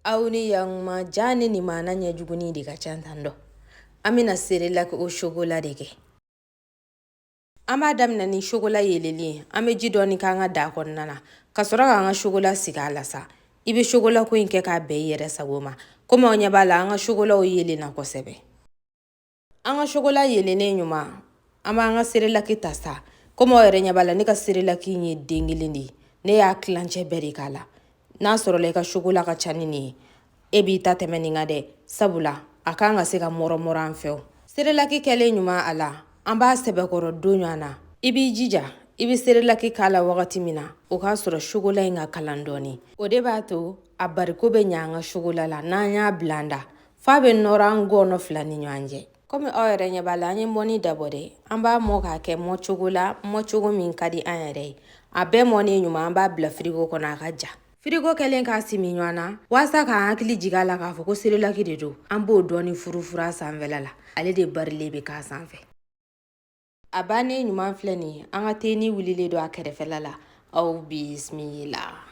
Aw ni yakuma ja ni nin maana ɲɛjuguni de ka ca tan dɔ. An bɛna Cerelac au chocolat de kɛ. An b'a daminɛ ni chocolat yeeleli ye. An bɛ ji dɔɔni k'an ka daa kɔnɔna na ka sɔrɔ k'an ka chocolat sigi a la sa. I bɛ chocolat ko in kɛ k'a bɛn i yɛrɛ sago ma. Komi aw ɲɛ b'a la, an ka chocolatw yeelenna kosɛbɛ. An ka chocolat yeelennen ɲuman, an b'an ka Cerelac ta sa. Komi aw yɛrɛ ɲɛ b'a la, ne ka Cerelac in ye den kelen de ye. Ne y'a tilancɛ bɛɛ de k'a la. N'a sɔrɔla i ka chocolat ka ca ni nin ye, e b'i ta tɛmɛ nin kan dɛ, sabula a kan ka se ka mɔrɔmɔrɔ an fɛ. O Cerelac kɛlen ɲuman a la, an b'a sɛbɛkɔrɔ don ɲɔgɔn na. I b'i jija, i bɛ Cerelac k'a la wagati min na, o k'a sɔrɔ chocolat in ka kalan dɔɔni. O de b'a to a bariko bɛ ɲɛ an ka chocolat la. N'an y'a bila an da, f'a bɛ nɔrɔ an gɔnɔ fila ni ɲɔgɔn cɛ. Komi aw yɛrɛ ɲɛ b'a la, an ye mɔni dabɔ dɛ. An b'a mɔ k'a kɛ mɔcogo la, mɔcogo min ka di an yɛrɛ ye. A bɛɛ mɔnen ɲuman, an b'a bila firigo kɔnɔ a ka ja. Firigo kɛlen k'a simi ɲɔgɔn na, walasa k'an hakili jigin a la k'a fɔ ko Cerelac de don, an b'o dɔɔni furufuru a sanfɛla la. Ale de barilen bɛ k'a sanfɛ. A bannen ɲuman filɛ nin ye. An ka teni wulilen don a kɛrɛfɛla la. Aw bisimila.